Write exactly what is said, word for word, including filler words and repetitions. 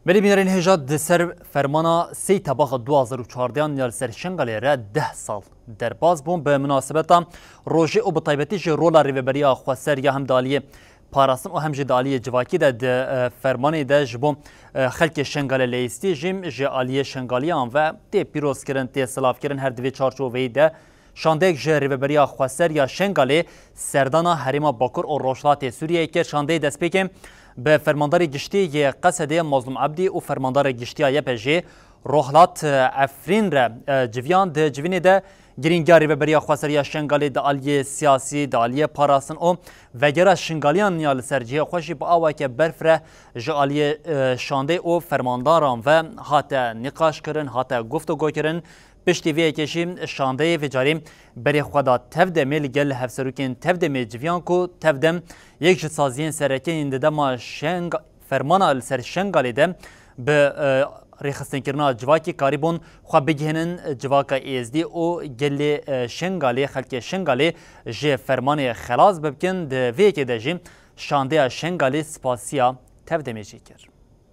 Belê bînerên hêja, di ser fermana sê Tebaxa du hazar û çardeh ya li ser Şengalê re deh sal derbas bûn. Bi munasebeta rojê û bi taybetî jî rola Rêveberiya Xweser ya hem di aliyê parastin û hem jî di aliyê civakî de di, e, fermanê de ji bo, e, xelkê Şengalê leyîstî jî ji aliyê Şengaliyan ve tê pîrozkirin, tê silavkirin. Her di vê çarçoveyê de şandeyek ji Rêveberiya Xweser ya Şengalê serdana herêma Bakur û Rojhilatê Sûriyeyê kir. Şandeyê destpêkê bi Fermandarê Giştî yê Qesedê Mazlûm Ebdî û Fermandarê Giştî ya Y P J'ê Rohlat, e, Efrîn re, e, civiyan. Di civînê de girîngiya Rêveberiya Xweser ya Şengalê di aliyê siyasî, di aliyê parastin û vegera Şengaliyan ya li ser cihê xwe jî bi aweke berf re ji aliyê, e, şandê û fermandaran ve hate nîqaşkirin, hate guftûgokirin. Piştî vê yekê jî şandeyê vê carî berê xwe da Tevdemê, li gel hevserokên Tevdemê civiyan ku Tevdem yek ji saziyên sereke yên di dema Şeng-, fermana li ser Şengalê de bi, e, rêxistinkirina civakî karîbûn xwe bigihînin civaka Êzdî û gelê, e, Şengalê, xelkê Şengalê ji fermanê xelas bibikin. Di vê yekê de jî şandeya Şengalê spasiya Tevdemê jî kir.